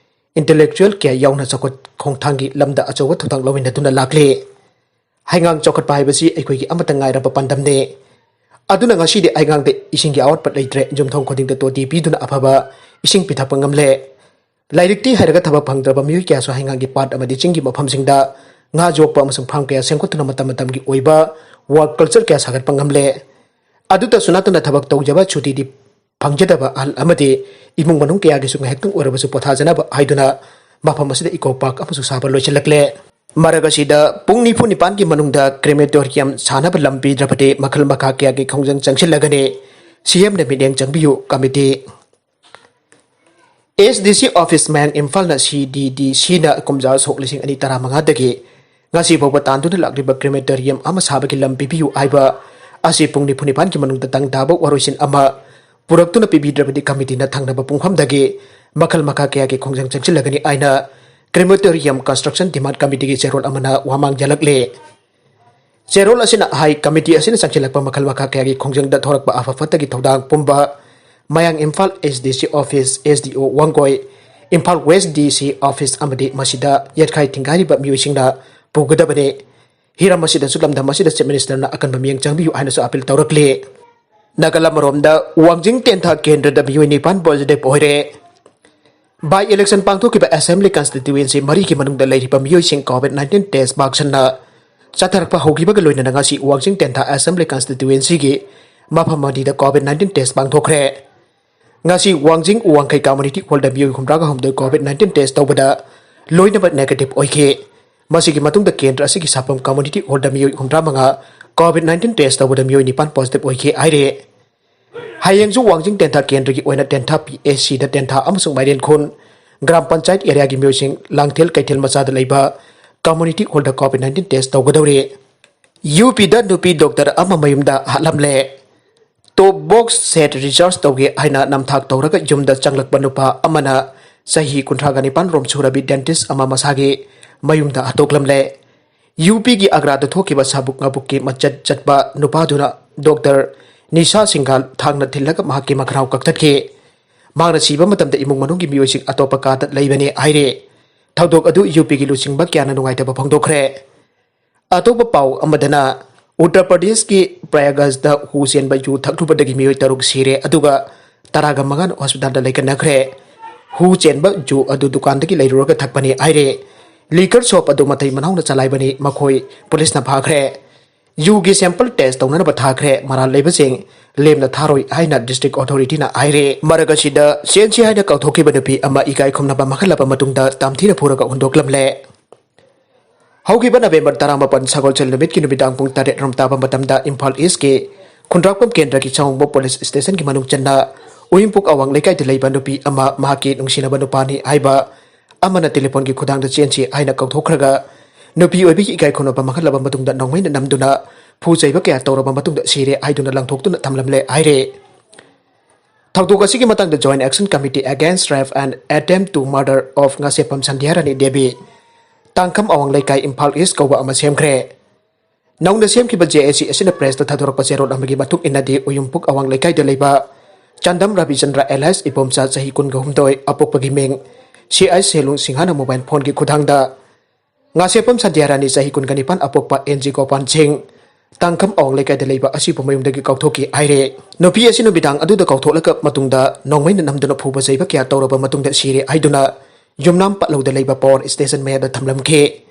ꯏꯟꯇꯦꯂꯦꯛꯆꯨꯑꯦꯜ ꯀꯌꯥ ꯌꯥꯎꯅ ꯆꯥꯎꯈꯠ ꯈꯣꯡꯊꯥꯡꯒꯤ ꯂꯝꯗ ꯑꯆꯧꯕ ꯊꯧꯗꯥꯡ ꯂꯧꯃꯤꯟꯅꯗꯨꯅ ꯂꯥꯛꯂꯤ꯫ ꯍꯩꯉꯥꯡ ꯆꯥꯎꯈꯠꯄ ꯍꯥꯏꯕꯁꯤ ꯑꯩꯈꯣꯏꯒꯤ ꯑꯃꯠꯇ ꯉꯥꯏꯔꯕ ꯄꯥꯟꯗꯝꯅꯤ꯫ ꯑꯗꯨꯅ ꯉꯁꯤꯗꯤ ꯍꯩꯉꯥꯡꯗ ꯏꯁꯤꯡꯒꯤ ꯑꯋꯥꯠꯄ ꯂꯩꯇ꯭ꯔꯦ꯫ ꯌꯨꯝꯊꯣꯡ ꯈꯨꯗꯤꯡꯗ ꯇꯣꯇꯤ ꯄꯤꯗꯨꯅ ꯑꯐꯕ ꯏꯁꯤꯡ ꯄꯤꯊꯛꯄ ꯉꯝꯂꯦ꯫ ꯂꯥꯏꯔꯤꯛꯇꯤ ꯍꯩꯔꯒ ꯊꯕꯛ ꯐꯪꯗ꯭ꯔꯕ ꯃꯤꯑꯣꯏ ꯀꯌꯥꯁꯨ ꯍꯩꯉꯥꯡꯒꯤ ꯄꯥꯠ ꯑꯃꯗꯤ ꯆꯤꯡꯒꯤ ꯃꯐꯝꯁꯤꯡꯗ ꯉꯥ ꯌꯣꯛꯄ ꯑꯃꯁꯨꯡ ꯐꯥꯔꯝ ꯀꯌꯥ ꯁꯦꯝꯒꯠꯇꯨꯅ ꯃꯇꯝ ꯃꯇꯝꯒꯤ ꯑꯣꯏꯕ ꯋꯥꯔꯛ ꯀꯜꯆꯔ ꯀꯌꯥ ꯁꯥꯒꯠꯄ ꯉꯝꯂꯦ꯫ ꯑꯗꯨꯇꯁꯨ ꯅꯠꯇꯅ ꯊꯕꯛ ꯇꯧꯖꯕ ꯁꯨꯇꯤꯗꯤ ꯐꯪꯖꯗꯕ ꯑꯍꯜ ꯑꯃꯗꯤ ꯏꯃꯨꯡ ꯃꯅꯨꯡ ꯀꯌꯥꯒꯤꯁꯨ ꯉꯥꯏꯍꯥꯛꯇꯪ ꯑꯣꯏꯔꯕꯁꯨ ꯄꯣꯊꯥꯖꯅꯕ ꯍꯥꯏꯗꯨꯅ ꯃꯐꯝ ꯑꯁꯤꯗ ꯏꯀꯣ ꯄꯥꯔꯛ ꯑꯃꯁꯨ ꯁꯥꯕ ꯂꯣꯏꯁꯤꯜꯂꯛꯂꯦ꯫ ꯃꯔꯛ ꯑꯁꯤꯗ ꯄꯨꯡ ꯅꯤꯐꯨ ꯅꯤꯄꯥꯟꯒꯤ ꯃꯅꯨꯡꯗ ꯀ꯭ꯔꯦꯃꯦꯇꯣꯔꯤꯌꯝ ꯁꯥꯅꯕ ꯂꯝ ꯄꯤꯗ꯭ꯔꯕꯗꯤ ꯃꯈꯜ ꯃꯈꯥ ꯀꯌꯥꯒꯤ ꯈꯣꯡꯖꯪ ꯆꯪꯁꯤꯜꯂꯒꯅꯤ꯫ ꯁꯤꯑꯦꯝꯅ ꯃꯤꯠꯌꯦꯡ ꯆꯪꯕꯤꯌꯨ ꯀꯃꯤꯇꯤ꯫ ꯑꯦꯁ ꯗꯤ ꯁꯤ ꯑꯣꯐꯤꯁ ꯃꯌꯥꯡ ꯏꯝꯐꯥꯜꯅ ꯁꯤ ꯗꯤ ꯗꯤ ꯁꯤꯅ ꯀꯨꯝꯖꯥ ꯁꯣꯛ ꯂꯤꯁꯤꯡ ꯑꯅꯤ ꯇꯔꯥꯃꯉꯥꯗꯒꯤ ꯉꯁꯤ ꯐꯥꯎꯕ ꯇꯥꯟꯗꯨꯅ ꯂꯥꯛꯂꯤꯕ ꯀ꯭ꯔꯦꯃꯦꯇꯣꯔꯤꯌꯝ ꯑꯃ ꯁꯥꯕꯒꯤ ꯂꯝ ꯄꯤꯕꯤꯌꯨ ꯍꯥꯏꯕ ꯑꯁꯤ ꯄꯨꯡ ꯅꯤꯐꯨ ꯅꯤꯄꯥꯟꯒꯤ ꯃꯅꯨꯡꯗ ꯇꯪ ꯇꯥꯕ ꯋꯥꯔꯣꯏꯁꯤꯟ ꯑꯃ ꯄꯨꯔꯛꯇꯨꯅ ꯄꯤꯕꯤꯗ꯭ꯔꯕꯗꯤ ꯀꯃꯤꯇꯤꯅ ꯊꯪꯅꯕ ꯄꯨꯡꯐꯝꯗꯒꯤ ꯃꯈꯜ ꯃꯈꯥ ꯀꯌꯥꯒꯤ ꯈꯣꯡꯖꯪ ꯆꯪꯁꯤꯜꯂꯒꯅꯤ ꯍꯥꯏꯅ ꯀ꯭ꯔꯦꯃꯦꯇꯣꯔꯤꯌꯝ ꯀꯟꯁꯇ꯭ꯔꯛꯁꯟ ꯗꯤꯃꯥꯟ ꯀꯃꯤꯇꯤꯒꯤ ꯆꯦꯔꯣꯜ ꯑꯃꯅ ꯋꯥꯃꯥꯡ ꯌꯥꯜꯂꯛꯂꯦ꯫ ꯆꯦꯔꯣꯜ ꯑꯁꯤꯅ ꯍꯥꯏ, ꯀꯃꯤꯇꯤ ꯑꯁꯤꯅ ꯆꯪꯁꯤꯜꯂꯛꯄ ꯃꯈꯜ ꯃꯈꯥ ꯀꯌꯥꯒꯤ ꯈꯣꯡꯖꯪꯗ ꯊꯣꯔꯛꯄ ꯑꯐ ꯐꯠꯇꯒꯤ ꯊꯧꯗꯥꯡ ꯄꯨꯝꯕ ꯃꯌꯥꯡ ꯏꯝꯐꯥꯜ ꯑꯦꯁ ꯗꯤ ꯁꯤ ꯑꯣꯐꯤꯁ, ꯑꯦꯁ ꯗꯤ ꯑꯣ ꯋꯥꯡꯒꯣꯏ, ꯏꯝꯐꯥꯜ ꯋꯦꯁ ꯗꯤ ꯁꯤ ꯑꯣꯐꯤꯁ ꯑꯃꯗꯤ ꯃꯁꯤꯗ ꯌꯦꯠꯈꯥꯏ ꯊꯤꯡꯒꯥꯏꯔꯤꯕ ꯃꯤꯑꯣꯏꯁꯤꯡꯅ ꯄꯨꯒꯗꯕꯅꯤ꯫ ꯍꯤꯔꯝ ꯑꯁꯤꯗꯁꯨ ꯂꯝꯗꯝ ꯑꯁꯤꯗ ꯆꯤꯐ ꯃꯤꯅꯤꯁꯇꯔꯅ ꯑꯀꯟꯕ ꯃꯤꯠꯌꯦꯡ ꯆꯪꯕꯤꯌꯨ ꯍꯥꯏꯅꯁꯨ ꯑꯄꯤꯜ ꯇꯧꯔꯛꯂꯤ꯫ ꯅꯥꯒꯥꯂꯥꯟ ꯑꯃꯔꯣꯝꯗ ꯋꯥꯡꯖꯤꯡ ꯇꯦꯟꯊꯥ ꯀꯦꯟꯗ꯭ꯔꯗ ꯃꯤꯑꯣꯏ ꯅꯤꯄꯥꯟ ꯄꯣꯖꯤꯇꯤꯚ ꯑꯣꯏꯔꯦ꯫ ꯕꯥꯏ ꯏꯂꯦꯛꯁꯟ ꯄꯥꯡꯊꯣꯛꯈꯤꯕ ꯑꯦꯁꯦꯝꯕ꯭ꯂꯤ ꯀꯟꯁꯇꯤꯇ꯭ꯌꯨꯋꯦꯟꯁꯤ ꯃꯔꯤꯒꯤ ꯃꯅꯨꯡꯗ ꯂꯩꯔꯤꯕ ꯃꯤꯑꯣꯏꯁꯤꯡ ꯀꯣꯚꯤꯗ ꯅꯥꯏꯟꯇꯤꯟ ꯇꯦꯁ ꯃꯥꯛꯁꯟꯅ ꯆꯠꯊꯔꯛꯄ ꯍꯧꯈꯤꯕꯒ ꯂꯣꯏꯅꯅ ꯉꯁꯤ ꯋꯥꯡꯖꯤꯡ ꯇꯦꯟꯊꯥ ꯑꯦꯁꯦꯝꯕ꯭ꯂꯤ ꯀꯟꯁꯇꯤꯇ꯭ꯌꯨꯋꯦꯟꯁꯤꯒꯤ ꯃꯐꯝ ꯃꯔꯤꯗ ꯀꯣꯚꯤꯗ ꯅꯥꯏꯟꯇꯤꯟ ꯇꯦꯁ ꯄꯥꯡꯊꯣꯛꯈ꯭ꯔꯦ꯫ ꯉꯁꯤ ꯋꯥꯡꯖꯤꯡ ꯋꯥꯡꯈꯩ ꯀꯝꯃ꯭ꯌꯨꯅꯤꯇꯤ ꯍꯣꯜꯗ ꯃꯤꯑꯣꯏ ꯍꯨꯝꯗ꯭ꯔꯥꯒ ꯍꯨꯝꯗꯣꯏ ꯀꯣꯚꯤꯗ ꯅꯥꯏꯟꯇꯤꯟ ꯇꯦꯁ ꯇꯧꯕꯗ ꯂꯣꯏꯅꯃꯛ ꯅꯦꯒꯦꯇꯤꯚ ꯑꯣꯏꯈꯤ꯫ ꯃꯁꯤꯒꯤ ꯃꯇꯨꯡꯗ ꯀꯦꯟꯗ꯭ꯔ ꯑꯁꯤꯒꯤ ꯁꯥꯐꯝ ꯀꯝꯃ꯭ꯌꯨꯅꯤꯇꯤ ꯍꯣꯜꯗ ꯃꯤꯑꯣꯏ ꯍꯨꯝꯗ꯭ꯔꯥꯃꯉꯥ ꯀꯣꯚꯤꯗ ꯅꯥꯏꯟꯇꯤꯟ ꯇꯦꯁ ꯇꯧꯕꯗ ꯃꯤꯑꯣꯏ ꯅꯤꯄꯥꯟ ꯄꯣꯖꯤꯇꯤꯚ ꯑꯣꯏꯈꯤ ꯍꯥꯏꯔꯦ꯫ ꯍꯌꯦꯡꯁꯨ ꯋꯥꯡꯖꯤꯡ ꯇꯦꯟꯊꯥ ꯀꯦꯟꯗ꯭ꯔꯒꯤ ꯑꯣꯏꯅ ꯇꯦꯟꯊꯥ ꯄꯤ ꯑꯦꯁ ꯁꯤꯗ ꯇꯦꯟꯊꯥ ꯑꯃꯁꯨꯡ ꯃꯥꯏꯔꯦꯟꯈꯣꯟ ꯒ꯭ꯔꯥꯝ ꯄꯟꯆꯥꯌꯠ ꯑꯦꯔꯤꯌꯥꯒꯤ ꯃꯤꯑꯣꯏꯁꯤꯡ ꯂꯥꯡꯊꯦꯜ ꯀꯩꯊꯦꯜ ꯃꯆꯥꯗ ꯂꯩꯕ ꯀꯝꯃ꯭ꯌꯨꯅꯤꯇꯤ ꯍꯣꯜꯗ ꯀꯣꯚꯤꯗ ꯅꯥꯏꯟꯇꯤꯟ ꯇꯦꯁ ꯇꯧꯒꯗꯧꯔꯤ꯫ ꯌꯨ ꯄꯤꯗ ꯅꯨꯄꯤ ꯗꯣꯛꯇꯔ ꯑꯃ ꯃꯌꯨꯝꯗ ꯍꯥꯠꯂꯝꯂꯦ꯫ ꯇꯣꯞ ꯕꯣꯛꯁ ꯁꯦꯠ ꯔꯤꯆꯥꯔꯖ ꯇꯧꯒꯦ ꯍꯥꯏꯅ ꯅꯝꯊꯥꯛ ꯇꯧꯔꯒ ꯌꯨꯝꯗ ꯆꯪꯂꯛꯄ ꯅꯨꯄꯥ ꯑꯃꯅ ꯆꯍꯤ ꯀꯨꯟꯊ꯭ꯔꯥꯒ ꯅꯤꯄꯥꯟ ꯔꯣꯝ ꯁꯨꯔꯕꯤ ꯗꯦꯟꯇꯤꯁ ꯑꯃ ꯃꯁꯥꯒꯤ ꯃꯌꯨꯝꯗ ꯍꯥꯠꯇꯣꯛꯂꯝꯂꯦ꯫ ꯌꯨ ꯄꯤꯒꯤ ꯑꯒ꯭ꯔꯥꯗ ꯊꯣꯛꯈꯤꯕ ꯁꯥꯕꯨꯛ ꯉꯥꯕꯨꯛꯀꯤ ꯃꯆꯠ ꯆꯠꯄ ꯅꯨꯄꯥꯗꯨꯅ ꯗꯣꯛꯇꯔ ꯅꯤꯁꯥ ꯁꯤꯡꯒꯥꯜ ꯊꯥꯡꯅ ꯊꯤꯜꯂꯒ ꯃꯍꯥꯛꯀꯤ ꯃꯈꯅꯥꯎ ꯀꯛꯊꯠꯈꯤ꯫ ꯃꯍꯥꯛꯅ ꯁꯤꯕ ꯃꯇꯝꯗ ꯏꯃꯨꯡ ꯃꯅꯨꯡꯒꯤ ꯃꯤꯑꯣꯏꯁꯤꯡ ꯑꯇꯣꯞꯄ ꯀꯥꯗ ꯂꯩꯕꯅꯤ ꯍꯥꯏꯔꯤ꯫ ꯊꯧꯗꯣꯛ ꯑꯗꯨ ꯌꯨ ꯄꯤꯒꯤ ꯂꯨꯆꯤꯡꯕ ꯀꯌꯥꯅ ꯅꯨꯡꯉꯥꯏꯇꯕ ꯐꯣꯡꯗꯣꯛꯈ꯭ꯔꯦ꯫ ꯑꯇꯣꯞꯄ ꯄꯥꯎ ꯑꯃꯗꯅ, ꯎꯠꯇꯔ ꯄ꯭ꯔꯗꯦꯁꯀꯤ ꯄ꯭ꯔꯌꯥꯒꯔꯥꯖꯇ ꯍꯨ ꯆꯦꯟꯕ ꯌꯨ ꯊꯛꯂꯨꯕꯗꯒꯤ ꯃꯤꯑꯣꯏ ꯇꯔꯨꯛ ꯁꯤꯔꯦ, ꯑꯗꯨꯒ ꯇꯔꯥꯒ ꯃꯉꯥꯅ ꯍꯣꯁꯄꯤꯇꯥꯜꯗ ꯂꯩꯈꯠꯅꯈ꯭ꯔꯦ꯫ ꯍꯨ ꯆꯦꯟꯕ ꯌꯨ ꯑꯗꯨ ꯗꯨꯀꯥꯟꯗꯒꯤ ꯂꯩꯔꯨꯔꯒ ꯊꯛꯄꯅꯤ ꯍꯥꯏꯔꯦ꯫ ꯂꯤꯀꯔ ꯁꯣꯞ ꯑꯗꯨ ꯃꯇꯩ ꯃꯅꯥꯎꯅ ꯆꯂꯥꯏꯕꯅꯤ, ꯃꯈꯣꯏ ꯄꯨꯂꯤꯁꯅ ꯐꯥꯈ꯭ꯔꯦ꯫ ꯌꯨꯒꯤ ꯁꯦꯝꯄꯜ ꯇꯦꯁ ꯇꯧꯅꯅꯕ ꯊꯥꯈ꯭ꯔꯦ꯫ ꯃꯔꯥꯜ ꯂꯩꯕꯁꯤꯡ ꯂꯦꯝꯅ ꯊꯥꯔꯣꯏ ꯍꯥꯏꯅ ꯗꯤꯁꯇ꯭ꯔꯤꯛ ꯑꯣꯊꯣꯔꯤꯇꯤꯅ ꯍꯥꯏꯔꯦ꯫ ꯃꯔꯛ ꯑꯁꯤꯗ ꯆꯦꯟꯁꯤ ꯍꯥꯏꯅ ꯀꯧꯊꯣꯛꯈꯤꯕ ꯅꯨꯄꯤ ꯑꯃ ꯏꯀꯥꯏ ꯈꯨꯝꯅꯕ ꯃꯥꯡꯍꯜꯂꯕ ꯃꯇꯨꯡꯗ ꯇꯝꯊꯤꯅ ꯐꯨꯔꯒ ꯍꯨꯟꯗꯣꯛꯂꯝꯂꯦ꯫ ꯍꯧꯈꯤꯕ ꯅꯕꯦꯝꯕꯔ ꯇꯔꯥꯃꯥꯄꯟ ꯁꯒꯣꯜꯁꯦꯜ ꯅꯨꯃꯤꯠꯀꯤ ꯅꯨꯃꯤꯗꯥꯡ ꯄꯨꯡ ꯇꯔꯦꯠ ꯔꯣꯝ ꯇꯥꯕ ꯃꯇꯝꯗ ꯏꯝꯐꯥꯜ ꯏꯁꯀꯤ ꯈꯨꯟꯗ꯭ꯔꯥꯛꯄꯝ ꯀꯦꯟꯗ꯭ꯔꯒꯤ ꯁꯥꯋꯣꯡꯕꯝ ꯄꯨꯂꯤꯁ ꯁ꯭ꯇꯦꯁꯟꯒꯤ ꯃꯅꯨꯡ ꯆꯟꯅ ꯎꯌꯨꯝꯄꯨꯛ ꯑꯋꯥꯡ ꯂꯩꯀꯥꯏꯗ ꯂꯩꯕ ꯅꯨꯄꯤ ꯑꯃ ꯃꯍꯥꯛꯀꯤ ꯅꯨꯡꯁꯤꯅꯕ ꯅꯨꯄꯥꯅꯤ ꯍꯥꯏꯕ ꯑꯃꯅ ꯇꯦꯂꯤꯐꯣꯟꯒꯤ ꯈꯨꯊꯥꯡꯗ ꯆꯦꯟꯁꯤ ꯍꯥꯏꯅ ꯀꯧꯊꯣꯛꯈ꯭ꯔꯒ ꯅꯨꯄꯤ ꯑꯣꯏꯕꯤꯒꯤ ꯏꯀꯥꯏ ꯈꯨꯝꯅꯕ ꯃꯥꯡꯍꯜꯂꯕ ꯃꯇꯨꯡꯗ ꯅꯣꯡꯃꯩꯅ ꯅꯝꯗꯨꯅ ꯐꯨ ꯆꯩꯕ ꯀꯌꯥ ꯇꯧꯔꯕ ꯃꯇꯨꯡꯗ ꯁꯤꯔꯦ ꯍꯥꯏꯗꯨꯅ ꯂꯪꯊꯣꯛꯇꯨꯅ ꯊꯝꯂꯝꯂꯦ ꯍꯥꯏꯔꯦ꯫ ꯊꯧꯗꯣꯛ ꯑꯁꯤꯒꯤ ꯃꯇꯥꯡꯗ Joint Action Committee Against Rape and Attempt to Murder of Ngasheppam ꯁꯟꯙ꯭ꯌꯥꯔꯥꯅꯤ Devi, ꯇꯥꯡꯈꯝ ꯑꯋꯥꯡ ꯂꯩꯀꯥꯏ, ꯏꯝꯐꯥꯜ ꯏꯁ ꯀꯧꯕ ꯑꯃ ꯁꯦꯝꯈ꯭ꯔꯦ꯫ ꯅꯧꯅ ꯁꯦꯝꯈꯤꯕ ꯖꯦ ꯑꯦ ꯁꯤ ꯑꯁꯤꯅ ꯄ꯭ꯔꯦꯁꯇ ꯊꯥꯗꯣꯔꯛꯄ ꯆꯦꯔꯣꯜ ꯑꯃꯒꯤ ꯃꯇꯨꯡ ꯏꯟꯅꯗꯤ, ꯎꯌꯨꯝꯄꯨꯛ ꯑꯋꯥꯡ ꯂꯩꯀꯥꯏꯗ ꯂꯩꯕ ꯆꯥꯟꯗꯝ ꯔꯕꯤꯆꯟꯗ꯭ꯔ alias ꯏꯕꯣꯝꯆꯥ, ꯆꯍꯤ ꯀꯨꯟꯒ ꯍꯨꯝꯗꯣꯏ, ꯑꯄꯣꯛꯄꯒꯤ ꯃꯤꯡ ꯁꯤ ꯑꯥꯏ ꯁꯦꯂꯨꯡ ꯁꯤꯡꯍꯥꯅ ꯃꯣꯕꯥꯏꯜ ꯐꯣꯟꯒꯤ ꯈꯨꯊꯥꯡꯗ ꯉꯥꯁꯦꯞꯄꯝ ꯁꯟꯙ꯭ꯌꯥꯔꯥꯅꯤ, ꯆꯍꯤ ꯀꯨꯟꯒ ꯅꯤꯄꯥꯟ, ꯑꯄꯣꯛꯄ ꯑꯦꯟ ꯖꯤ ꯒꯣꯄꯥꯟ ꯁꯤꯡ, ꯇꯥꯡꯈꯝ ꯑꯋꯥꯡ ꯂꯩꯀꯥꯏꯗ ꯂꯩꯕ ꯑꯁꯤꯕꯨ ꯃꯌꯨꯝꯗꯒꯤ ꯀꯥꯎꯊꯣꯛꯈꯤ ꯍꯥꯏꯔꯦ꯫ ꯅꯨꯄꯤ ꯑꯁꯤ ꯅꯨꯃꯤꯗꯥꯡ ꯑꯗꯨꯗ ꯀꯥꯎꯊꯣꯛꯂꯒ ꯃꯇꯨꯡꯗ ꯅꯣꯡꯃꯩꯅ ꯅꯝꯗꯨꯅ ꯐꯨꯕ ꯆꯩꯕ ꯀꯌꯥ ꯇꯧꯔꯕ ꯃꯇꯨꯡꯗ ꯁꯤꯔꯦ ꯍꯥꯏꯗꯨꯅ ꯌꯨꯝꯅꯥꯝ ꯄꯠꯂꯧꯗ ꯂꯩꯕ ꯄꯥꯋꯔ ꯁ꯭ꯇꯦꯁꯟ ꯃꯌꯥꯗ ꯊꯝꯂꯝꯈꯤ꯫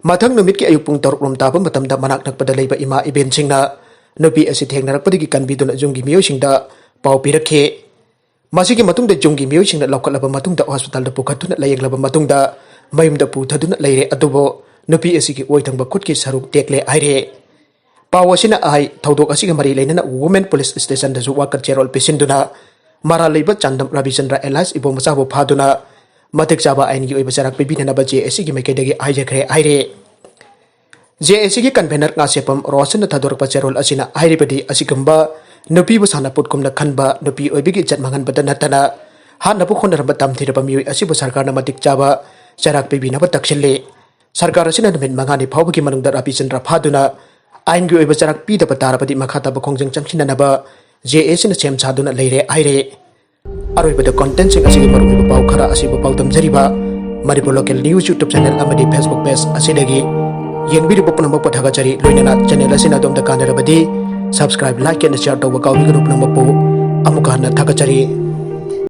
ꯃꯊꯪ ꯅꯨꯃꯤꯠꯀꯤ ꯑꯌꯨꯛ ꯄꯨꯡ ꯇꯔꯨꯛ ꯔꯣꯝ ꯇꯥꯕ ꯃꯇꯝꯗ ꯃꯅꯥꯛ ꯅꯛꯄꯗ ꯂꯩꯕ ꯏꯃꯥ ꯏꯕꯦꯟꯁꯤꯡꯅ ꯅꯨꯄꯤ ꯑꯁꯤ ꯊꯦꯡꯅꯔꯛꯄꯗꯒꯤ ꯀꯟꯕꯤꯗꯨꯅ ꯌꯨꯝꯒꯤ ꯃꯤꯑꯣꯏꯁꯤꯡꯗ ꯄꯥꯎ ꯄꯤꯔꯛꯈꯤ꯫ ꯃꯁꯤꯒꯤ ꯃꯇꯨꯡꯗ ꯌꯨꯝꯒꯤ ꯃꯤꯑꯣꯏꯁꯤꯡꯅ ꯂꯧꯈꯠꯂꯕ ꯃꯇꯨꯡꯗ ꯍꯣꯁꯄꯤꯇꯥꯜꯗ ꯄꯨꯈꯠꯇꯨꯅ ꯂꯥꯌꯦꯡꯂꯕ ꯃꯇꯨꯡꯗ ꯃꯌꯨꯝꯗ ꯄꯨꯊꯗꯨꯅ ꯂꯩꯔꯦ, ꯑꯗꯨꯕꯨ ꯅꯨꯄꯤ ꯑꯁꯤꯒꯤ ꯑꯣꯏ ꯊꯪꯕ ꯈꯨꯠꯀꯤ ꯁꯔꯨꯛ ꯇꯦꯛꯂꯦ ꯍꯥꯏꯔꯦ꯫ ꯄꯥꯎ ꯑꯁꯤꯅ ꯍꯥꯏ, ꯊꯧꯗꯣꯛ ꯑꯁꯤꯒ ꯃꯔꯤ ꯂꯩꯅꯅ ꯋꯨꯃꯦꯟ ꯄꯨꯂꯤꯁ ꯁ꯭ꯇꯦꯁꯟꯗꯁꯨ ꯋꯥꯀꯠ ꯆꯦꯔꯣꯜ ꯄꯤꯁꯤꯟꯗꯨꯅ ꯃꯔꯥꯜ ꯂꯩꯕ ꯆꯥꯟꯗꯝ ꯔꯕꯤꯆꯟꯗ꯭ꯔ alias ꯏꯕꯣꯝꯆꯥꯕꯨ ꯐꯥꯗꯨꯅ ꯃꯇꯤꯛ ꯆꯥꯕ ꯑꯥꯏꯟꯒꯤ ꯑꯣꯏꯕ ꯆꯩꯔꯥꯛ ꯄꯤꯕꯤꯅꯅꯕ ꯖꯦ ꯑꯦ ꯁꯤꯒꯤ ꯃꯥꯏꯀꯩꯗꯒꯤ ꯍꯥꯏꯖꯈ꯭ꯔꯦ ꯍꯥꯏꯔꯦ꯫ ꯖꯦ ꯑꯦ ꯁꯤꯒꯤ ꯀꯟꯚꯦꯅꯔ ꯉꯥꯁꯦꯞꯄꯝ ꯔꯣꯁꯟꯅ ꯊꯥꯗꯣꯔꯛꯄ ꯆꯦꯔꯣꯜ ꯑꯁꯤꯅ ꯍꯥꯏꯔꯤꯕꯗꯤ ꯑꯁꯤꯒꯨꯝꯕ ꯅꯨꯄꯤꯕꯨ ꯁꯥꯟꯅꯄꯣꯠꯀꯨꯝꯅ ꯈꯟꯕ, ꯅꯨꯄꯤ ꯑꯣꯏꯕꯒꯤ ꯏꯖꯠ ꯃꯥꯡꯍꯟꯕꯗ ꯅꯠꯇꯅ ꯍꯥꯠꯅꯕ ꯍꯣꯠꯅꯔꯝꯕ ꯇꯝꯊꯤꯔꯕ ꯃꯤꯑꯣꯏ ꯑꯁꯤꯕꯨ ꯁꯔꯀꯥꯔꯅ ꯃꯇꯤꯛ ꯆꯥꯕ ꯆꯩꯔꯥꯛ ꯄꯤꯕꯤꯅꯕ ꯇꯛꯁꯤꯜꯂꯤ꯫ ꯁꯔꯀꯥꯔ ꯑꯁꯤꯅ ꯅꯨꯃꯤꯠ ꯃꯉꯥꯅꯤ ꯐꯥꯎꯕꯒꯤ ꯃꯅꯨꯡꯗ ꯔꯕꯤꯆꯟꯗ꯭ꯔ ꯐꯥꯗꯨꯅ ꯑꯥꯏꯟꯒꯤ ꯑꯣꯏꯕ ꯆꯩꯔꯥꯛ ꯄꯤꯗꯕ ꯇꯥꯔꯕꯗꯤ ꯃꯈꯥ ꯇꯥꯕ ꯈꯣꯡꯖꯪ ꯆꯪꯁꯤꯟꯅꯅꯕ ꯖꯦ ꯑꯦ ꯁꯤꯅ ꯁꯦꯝ ꯁꯥꯗꯨꯅ ꯂꯩꯔꯦ ꯍꯥꯏꯔꯦ꯫ ꯑꯔꯣꯏꯕꯗ ꯀꯣꯟꯇꯦꯟꯁꯤꯡ ꯑꯁꯤꯒꯤ ꯃꯔꯨꯑꯣꯏꯕ ꯄꯥꯎ ꯈꯔ ꯑꯁꯤꯕꯨ ꯄꯥꯎꯗꯝꯖꯔꯤꯕ Manipur local news YouTube channel ꯑꯃꯗꯤ Facebook ꯄꯦꯖ ꯑꯁꯤꯗꯒꯤ ꯌꯦꯡꯕꯤꯔꯤꯕ ꯄꯨꯝꯅꯃꯛꯄꯨ ꯊꯥꯒꯠꯆꯔꯤ꯫ ꯂꯣꯏꯅꯅ ꯆꯦꯅꯦꯜ ꯑꯁꯤꯅ ꯑꯗꯣꯝꯗ ꯀꯥꯟꯅꯔꯕꯗꯤ subscribe, like and share ꯇꯧꯕ ꯀꯥꯎꯕꯤꯒꯅꯨ꯫ ꯄꯨꯝꯅꯃꯛꯄꯨ ꯑꯃꯨꯛꯀ ꯍꯟꯅ ꯊꯥꯒꯠꯆꯔꯤ꯫